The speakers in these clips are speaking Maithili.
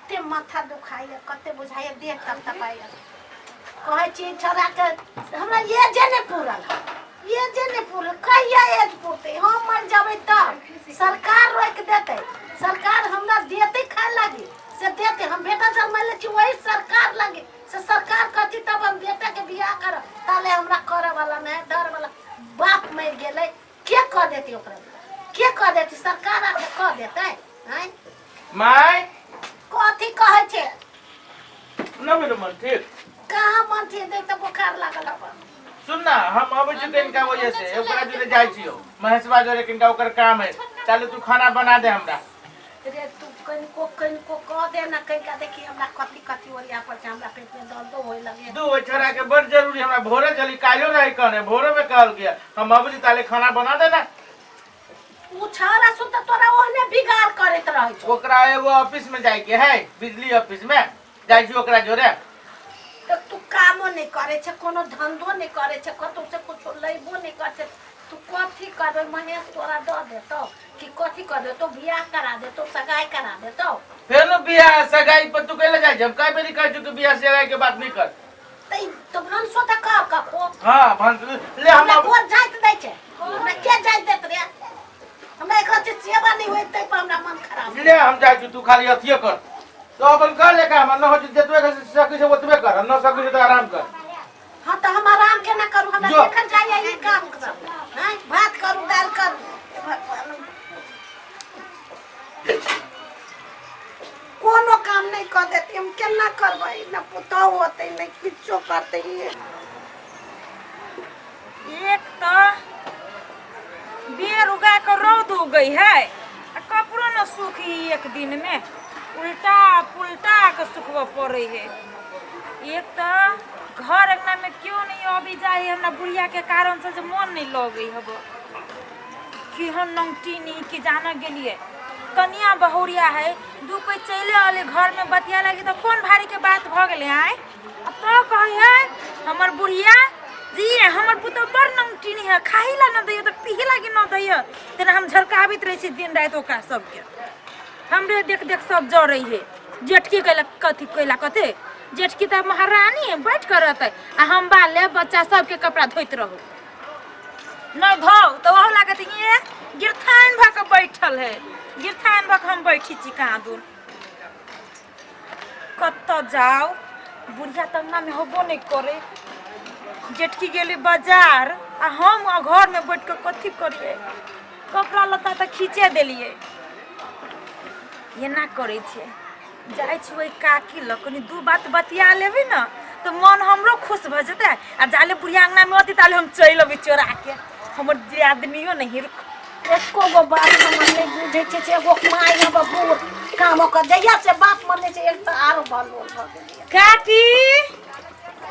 कते माथा दुखाइए, कते बुझाइए, देह तप तपाइए। कहै छी छोड़ाके हमरा ये जे नहि पूरल, ये जे नहि पूरल। कहिया एज पुरतै? हम मरि जेबै तब सरकार रोकि देतै? सरकार हमरा देतै खाय लागी से देतै? हम बेटा जन्मैले छी वही सरकार लागी से सरकार कहती तब हम बेटाके बियाह करब। ताले हमरा करऽ वाला नहि, डर वाला। बाप मरि गेलै, के कऽ देतै ओकरा? के कऽ देतै? सरकार आके कऽ देतै? आँय? माय। कथी कहै छै? न भेलो मन ठीक? कहाँ मन ठीक? देख तऽ बोखार लागल हबा। सुन ना, हम अबै छी तनिका वजह से, ओकरा जोरे जाइ छियौ, महेशवा जोरे। कनिका ओकर काम है, चालू तू खाना बना दे हमरा। रे, तू कनिको कनिको कह दे ना कनिका। देखी हमरा कथी कथी ओरिया पर छै, हमरा पेट में दर्दो होए लगे। दू ओहि छोड़ा के बड़ जरूरी हमरा। भोरे चली, काल्हो रही कहने, भोरे में कहल गया। हम अबै छी, ताले खाना बना दे ना। उ छौड़ा सुन तऽ तोरा ओहने बिगाड़ करैत रहै छौ। ओकरा एगो ऑफिस में जाय के है, बिजली ऑफिस में जाइ छी ओकरा जोरे। तऽ तू कामो नहि करै छै, कोनो धंधो नहि करै छै, कतौ से कुछो लैबो नहि करै छै। तू कथी करबै? महेश तोरा दऽ देतौ कि कथी कर देतौ? बियाह करा देतौ, सगाई करा देतौ? फेर न बियाह सगाई पर तू कैले जाइ छी? हम कई बेरी कहै छी कि बियाह सगाई के बात नहीं कर। तऽ तऽ भानसो तऽ कर कखो। हाँ, भानस ले हम हमरा गोर जाइत दै छै? हमरा के जाइत देत रे? हमरा एकरा चीज सेवा नहि होइत, ताहि पर हमरा मन खराब। ले, हम जाइ छी, तू खाली अथिये कर। तो अपन कर ले काम, न हो जतबे कर सकै छै ओतबे कर, न सकै छै तऽ आराम कर। हाँ, तऽ हम आराम केना करू? हमरा जो। देखल जाइए ई काम सब? हैं, भात करू, दालि करू? हे भगवान, कोनो काम नहि कऽ देतै, हम केना करबै? ने पुतहु होतै, ने किछो करतै। एक तऽ बेर उगा कऽ रौद उगै है आ कपड़ो न सूखी। एक दिनमे उल्टा पुल्टा के सुखबऽ पड़ै है। एक तऽ घर अङ्गनामे केओ नहि अबै जाइ है हमरा बुढ़ियाके कारणसँ, जे मोन नहि लगै हब। केहन नौटीनी कि जान गेलियै। कनिया बहुरिया है, दू कोइ चलि अलै घरमे बतिया लागी तऽ कोन भारीके बात भऽ गेलै? आँय, आ तो कहै है हमर बुढ़िया जी, हमर पुतोह बड़ नमकीन है, खाही ला न दैय तऽ पीही लागी न दैय। तेना हम झलकाबैत रहै छी दिन राति ओकरा सबके। हमरे देख देख सब जरै है। जेठकी कैला कथी कैला कथे, जेठकी तऽ महारानी है, बैठ कर रहतै आ हम बाले बच्चा सबके कपड़ा धोइत रहू। नहीं धो तऽ ओहो लागत ये गिरथान भऽ कऽ बैठल है। गिरथान भऽ कऽ हम बैठी छी कहाँ दूर। कतऽ जाउ? बुढ़िया तऽ अंगनामे होबो नहि करे, जेठकी गेली बाजार आ हम घरमे बैठ कऽ कथी करियै? कपड़ा लत्ता तऽ खींचे देलियै। एना करै छियै, जाइ छी ओहि काकी लग, कनि दू बात बतिया लेबै ने तऽ मन हमरो खुश भऽ जेतै। आ जाले बुढ़िया अंगनामे अतै ताले हम चलि अबै चोराके। हमर दियादनियो नहीं रुक। एको गो बात हमर नहि बुझै छै। से एगो माय हब बूढ़ काम ओकर, जहिया से बाप मरने छै, एक तऽ आरो भलोल भऽ गेलै। काकी।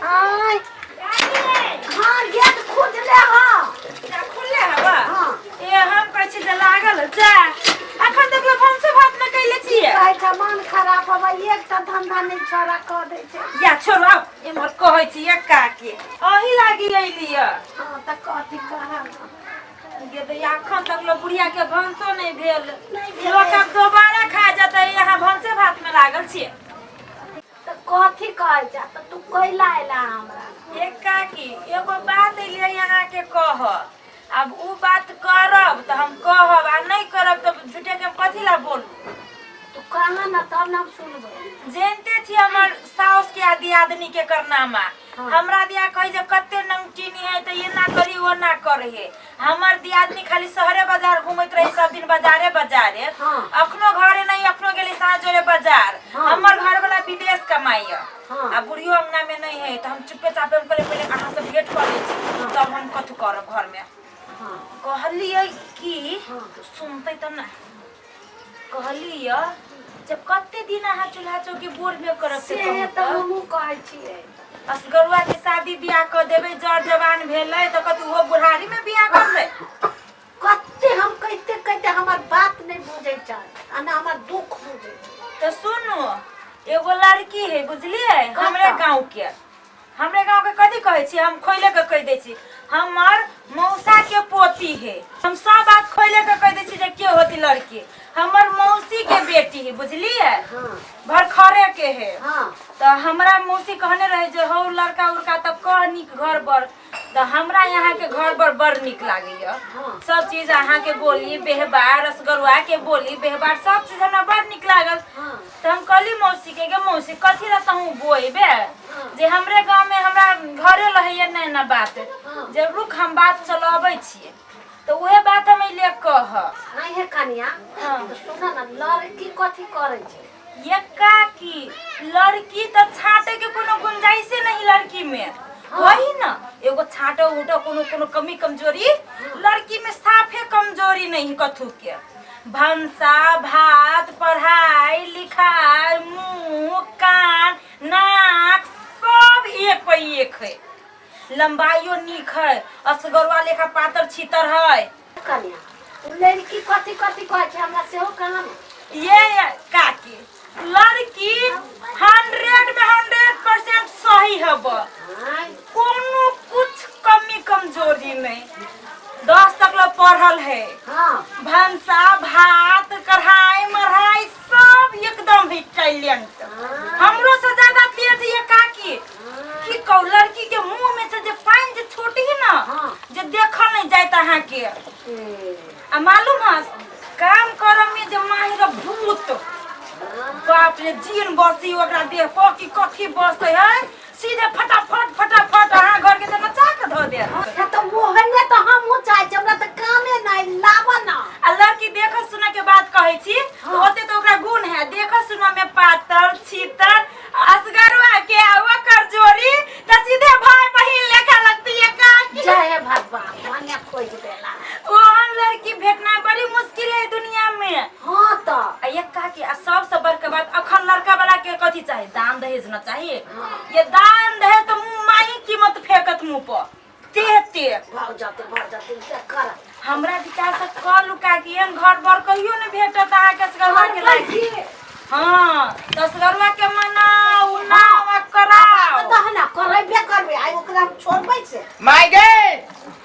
आय, हाँ, गेट खुजले। हाँ। खुलले हवा। हाँ। ए, हम कहै छी जे लागल जा, अखन तक लोग भनसो भात नहि कैले छियै। कहै छै मन खराब हब, एकटा धंधा नहि छोड़ा कऽ दै छै। या छोड़ू, आउ एम्हर। कहै छी ये काकी, अही लागी अइली। हाँ, तऽ कथी कहा ने? गे दैया, अखन तक लोग बुढ़िया के भनसो नहि भेल। नहि भेलै। लोक आब दोबारा खा जेतै, यहाँ भनसे भात में लागल छियै। तऽ कथी कहै छै? तऽ तू कैला अयला हमरा? ए काकी, एगो बात एलियै अहाँके कह। आब उ बात करब तऽ हम कहब आ नहि करब तऽ झूठे के हम कथी ला बोलू? तू कहा ने, तब ने हम सुनबै। जानते छी हमर साउस के आ दियादनी के करनामा। हाँ। हमरा दिया कही जे कते नमकीनी है तऽ एना करी, ओना करे है। हमर दियादनी खाली शहरे बाजार घूमैत रही, सब दिन बाजारे बाजारे। हाँ। अखनो घरे नहीं, अखनो गेली साँझ जोरे बाजार। हाँ। हमर घर वाला विदेश कमाइया। हाँ। आ बुढ़ियो अंगना में नहीं है, तो हम चुप्पे चापे हम कहले पहले अहाँ से भेंट कर लै छी, तब हम कथू करब घर में। हाँ। कहलियै कि हाँ। सुनते तऽ ना। कहलियै जब कते दिन अहाँ चूल्हा चौकी बोर में करब से से कहू तऽ तऽ। हमहूँ कहै छियै। असगरुआ के शादी बियाह कऽ देबै, जर जवान भेलै तऽ कतू ओहो बुढ़ारी में बियाह करबै। कते हम कहिते कहिते हमर बात नहि बुझै छै आ ने हमर दुख बुझै छै। तऽ सुनू, एगो लड़की है, बुझलियै? हमरे गाँव के, हमरे गाँव के। कथी कहै छी, हम खोले के कहि दै छी। हमर मौसा के पोती है। हम सब बात खोले के कह दै छी जे के होती लड़की। हमर मौसी के बेटी है, बुझलिए? हाँ। भरखरे के है। हाँ। तऽ हमरा मौसी कहने रहे जे हौ लड़का उड़का तब कह नीक घर बर, तऽ हमरा यहाँ के घर बर बड़ नीक लागैया। हाँ। सब चीज अहाँ के बोली व्यवहार, रसगरुआ के बोली व्यवहार, सब चीज हमरा बड़ नीक लागल। हाँ। तऽ हम कहली मौसी के, गे मौसी कथी ला तहूँ बोइबे जे हमरे गाँव में हमरा घरे रहैया नहीं ना बात, हाँ। जे रुक हम बात चलाबै छियै, तऽ उहे बात हम अइले कह। नहीं है कनिया। हाँ। तो सुन ना, लड़की कथी करै छै? ये काकी, लड़की तऽ छाटे के कोनो गुंजाइशे नहीं लड़की में। वही ना एगो छाटो उटो कोनो कोनो कमी कमजोरी लड़की में साफे कमजोरी नहीं कथू के। भनसा भात, पढ़ाई लिखाई, मुंह कान नाक सब एक पे एक है। लंबाइयो नीक है, असगरुआ लेखा पातर छीतर है। कनिया, उ लड़की कथी कथी कहै छै हमरा सेहो कहा ने। ये काकी, लड़की 100 में 100% सही हब। हाँ। कोनो कुछ कमी कमजोरी नहीं, 10 तक ला पढ़ल है। हाँ। भनसा भात कढ़ाई मढ़ाई सब एकदम है टैलेंट। हाँ। हमरो से ज्यादा तेज ये काकी। हाँ। की कहू, लड़की के मुंह में से जे पानि जे छूटी है ना, हाँ। जे देखल नहीं जाइत अहाँ के। ए, आ मालूम है काम करम में जे माहिर भूत, हाँ। बाप रे, जीन बसी ओकरा देह पर की कथी बसै है, सीधे फटाफट फटाफट अहाँ घर के तऽ नचा के धऽ देत। हाँ, तऽ ओहने तऽ हमहूँ चाहै छी, हमरा तऽ कामे नहि, लाबऽ ना। आ लड़की देख सुन के बात कहै छी। हाँ। ओते तऽ ओकरा गुण है, देख सुन में पातर छीतर असगरुआ के आ ओकर जोड़ी तऽ सीधे भाई बहिन लेखा लगती है काकी। जय भगवान, भने खोजि देला। ओहन लड़की भेटना बड़ी मुश्किल है दुनिया में। हाँ तऽ। आ एक काकी, आ सबसे बड़का बात अखन लड़का वाला के कथी चाही? दान दहेज न चाही। हाँ। ये दान दहेज तो मुँह माई कीमत फेंकत मुँह पर ते ते। भऽ जेतै, भऽ जेतै, से कर। हमरा विचार से कहलू काकी, एहन घर बर कहियो नहीं भेटत अहाँ के असगरुआ के लड़की। हाँ, तऽ असगरुआ के मनाउ उनाउ आ कराउ। तऽ ना करबे करबै, आइ ओकरा हम छोड़बै से? माय गे।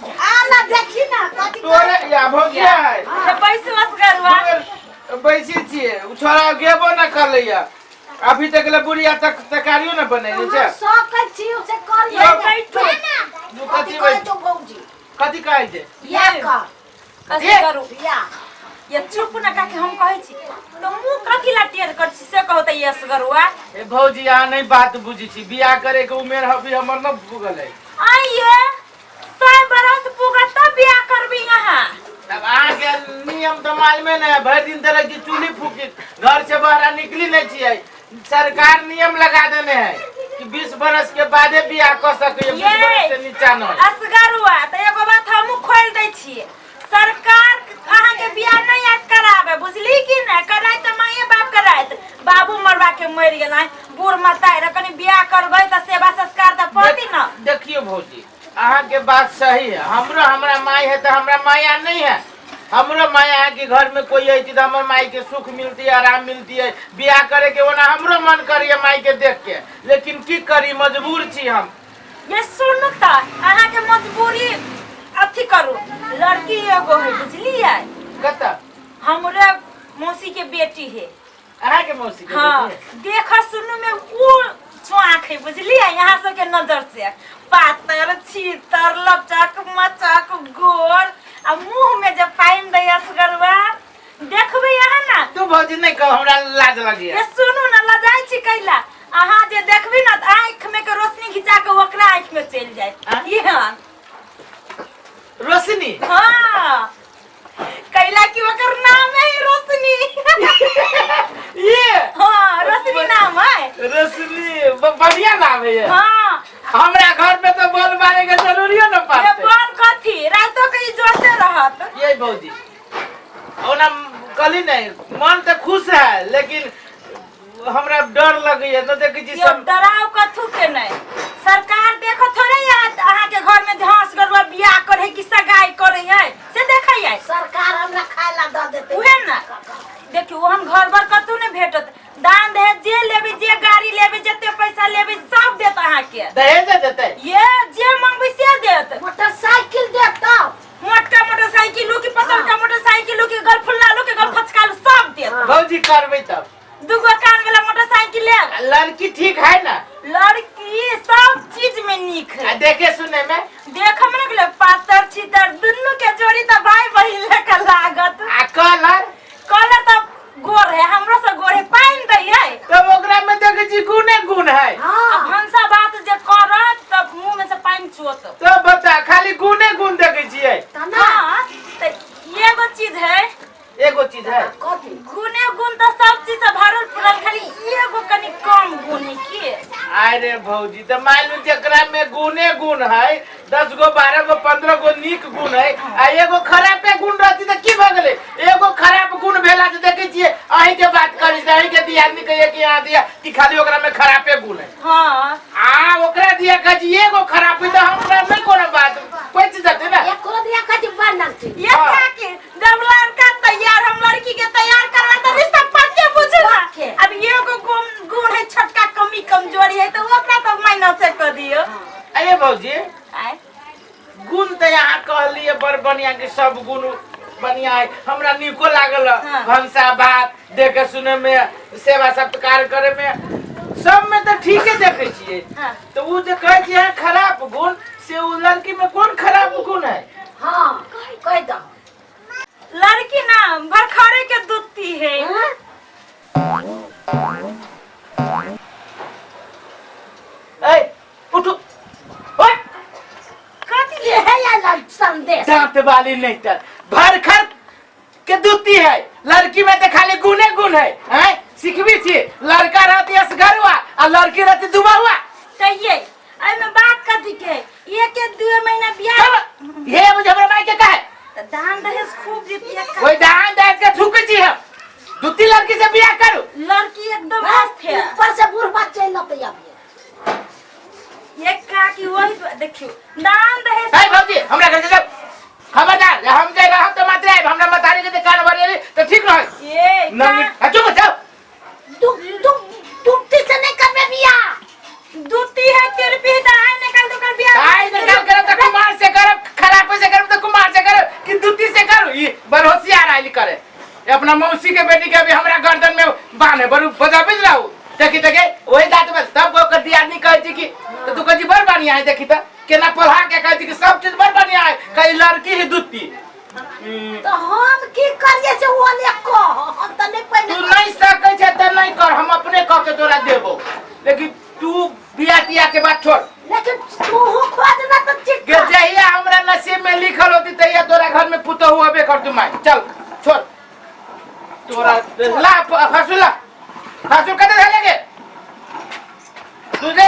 आ ना देखी ना कथी। तोरे या भौजिया है। तऽ बैसू असगरुआ। बैसी छियै, उ छोड़ा गेबो न करलैया अभी तक ले, बुढ़िया तक तरकारियो न बनेले छै। हम सकै छी से कर। ये बैठू। दू कथी कथी कहै बैठ छौ भौजी? कथी कहै छै? या कर। असगरु या। ये चुप न काकी, हम कहै छी तऽ मुँह कथी ला टेढ़ कर छी से कहू तऽ ये असगरुआ। ए भौजी, अहाँ नहीं बात बुझी छी, बियाह करे के उमेर अभी हमर न पुगल है। आइए 100 बरस पुगा तब बियाह करबी यहाँ? तब अहाँके नियम तऽ मालूमे नहि है, भरि दिन तरह की चूल्ही फूकी, घर से बाहर निकली नहीं छियै। सरकार नियम लगा देने है कि 20 बरस के बादे बियाह कऽ सकैए, 20 ये बरस से नीचा नहीं। असगरुआ, तऽ एगो बात हमहूँ खोलि दै छियै, सरकार अहाँके बियाह नहीं याद कराबे, बुझली कि नहि? कराय तऽ माये बाप करायत। बाबू मरबा के मरि गेलै, बूढ़ मताइ रह, कनि बियाह करबै तऽ सेवा संस्कार तऽ पड़ती न। देखियो भौजी, अहाँके बात सही है। हमरो हमरा माय है तऽ हमरा माया नहीं है, हमरो माया है कि घर में कोई अयती तऽ हमर माई के सुख मिलती, आराम मिलती है। बियाह करे के ओना हमरो मन करिए माई के देख के, लेकिन की करी, मजबूर छी हम। ये सुनू तऽ अहाँके मजबूरी अथी करू, लड़की एगो है, बुझलियै? कतऽ? हमरे मौसी के बेटी है। अहाँके मौसी के हाँ। बेटी है? देख सुनू में उ चौक है, बुझलियै? यहाँ सबके नजर से पातर छीतर लचक मचक गोर आ मुंह में जब पानि दै असगरवा, देखबै अहाँ ना। तू भौजी नहीं कह, हमरा लाज लगिए। ये सुनू ना, लजाइ छी कैला? अहाँ जे देखबै ना तऽ आँखि में के रोशनी घिचा के ओकरा आँखि में चलि जायत। आँ? एहन रोशनी? हाँ, कैला कि ओकर नाम है रोशनी। ये हाँ, रोशनी नाम है। रोशनी बढ़िया नाम है ये। हाँ। हमरा घर पे तो बॉल मारे के जरूरी न ये पड़ते। बॉल कथी, रातो के इजोते रहत। ये भौजी, ओना कहली नहीं, मन तो खुश है लेकिन हमरा डर लगैया न, देखै छी यो सब। डराव कथू के नहीं, सरकार देखो थोड़े यहाँ अहाँ के घर में झांस गरुआ बियाह करे कि सगाई करे है से देखै है। सरकार हमरा खाय ला दऽ देतै। उहे ना देखियो, ओहन घर बर कतौ नहीं भेटत। दान दहेज जे लेबै, जे गाड़ी लेबै, जते पैसा लेबै सब देत अहाँ के। दहेज देतै? ये जे मंगबै से देत। मोटरसाइकिल। लेब। लड़की ठीक है ना? लड़की सब चीज में नीक आ है। देखे सुने में? देख में ने पातर छितर दुनू के जोड़ी त भाई बहिन लेकर लागत। आ कलर? कलर त गोर है, हमरो से गोर है, पानि दै है। तब ओकरा में देखे छी गुने गुण है। आ हाँ भनसा भात जे करत तब मुंह में से पानि चोत। तो बता खाली गुने गुण देखे छियै। त ना। हाँ त एगो चीज है। एगो चीज है। कथी? गुने गुण त सब चीज से भरल पुरल, खाली एगो कनि कम गुण है की। अरे भौजी तो मान लू जकरा में गुने गुण है 10 गो 12 गो 15 गो नीक गुण है आ एगो खराबे गुण रहती तो की भऽ गेलै? एगो खराब गुण भेला से देखे छियै अहीं के बात करी त अहीं के दियादनी कहिए कि यहाँ दिया कि खाली ओकरा में खराबे गुण है। हाँ आ ओकरा दिया कहै छी एगो खराब है तो हमरा नहीं कोनो बात पचि जेतै ना। एको दिया कहै बड़ लगती। ये काकी जब लड़का तैयार हम लड़की के तैयार करवा तो रिश्ता पक्के बुझे ना। पक्के। अब एगो गुण गुण है छोटका कमी कमजोरी है तो ओकरा तो माइनस कर दियो। अरे भौजी आय गुण तो यहाँ कहलिए बड़ बढ़िया कि सब गुण बढ़िया है, हमरा नीको लागल। हाँ। भनसा भात देखे सुने में सेवा सत्कार करे में सब में तो ठीके देखे छियै। हाँ। तो उ जे कहै छियै खराब गुण से उ लड़की में कोन खराब गुण है? हाँ कह दो। लड़की ना भरखरे के दुत्ती है। हाँ? ए उठो। ओए कथी ये है या संदेश? दांत वाली नहीं तर भरखर के दूती है। लड़की में तो खाली गुने गुण है हैं? सिखबी छी लड़का रहती असगरुआ आ लड़की रहती दुबा हुआ। तो ये एमे बात कथी के एक एक 2 महीना बियाह चल ये मुझे हमरा माई के कहे त दान दहेज खूब देती है। ओई दान दहेज के थूके छी हम दूती लड़की से बियाह करू। लड़की एकदम मस्त है। ऊपर से बूढ़ बात चल लते अब ये काकी वही देखियो दान दहेज। ए भौजी हमरा घर से जाओ। खबरदार हम जे रहब त मात्र आइब हमरा मतारी के कान भरेली त ठीक रहे। ए नंगी आ चुप जाओ। दु दु दुत्ती से नहीं करबे बियाह। दूती है तिरपी त आइ निकाल तो कर बियाह। आई निकाल करब त कुमार से करब, खराब से करब त कुमार से करब कि दूती से करू? ई बड़ होशियार आइल करे। ये अपना मौसी के बेटी के अभी हमरा गर्दन में बांधे बड़ बजाबे रहू। देखी देखे वही दांत में तब ओकर दियादनी कहै छी कि त तू कहै छी बड़ बढ़िया है। देखी त केना पढ़ा के कहै छी कि सब चीज बड़ बढ़िया है, कहीं लड़की ही दूती। तो हम की करिए से वो ले कह हम त नहीं पहिले तू नहीं सकै छै त नहीं कर, हम अपने कह के तोरा देबो, लेकिन तू बियाह तियाह के बात छोड़। लेकिन तू खोज ना तो के चिट्ठा जहिया हमरा नसीब में लिखल होती तहिया तोरा घर में पुतहु अबे कर तू माय। चल छोड़ तोरा ला फसुला फसुल कते धलेगे तुझे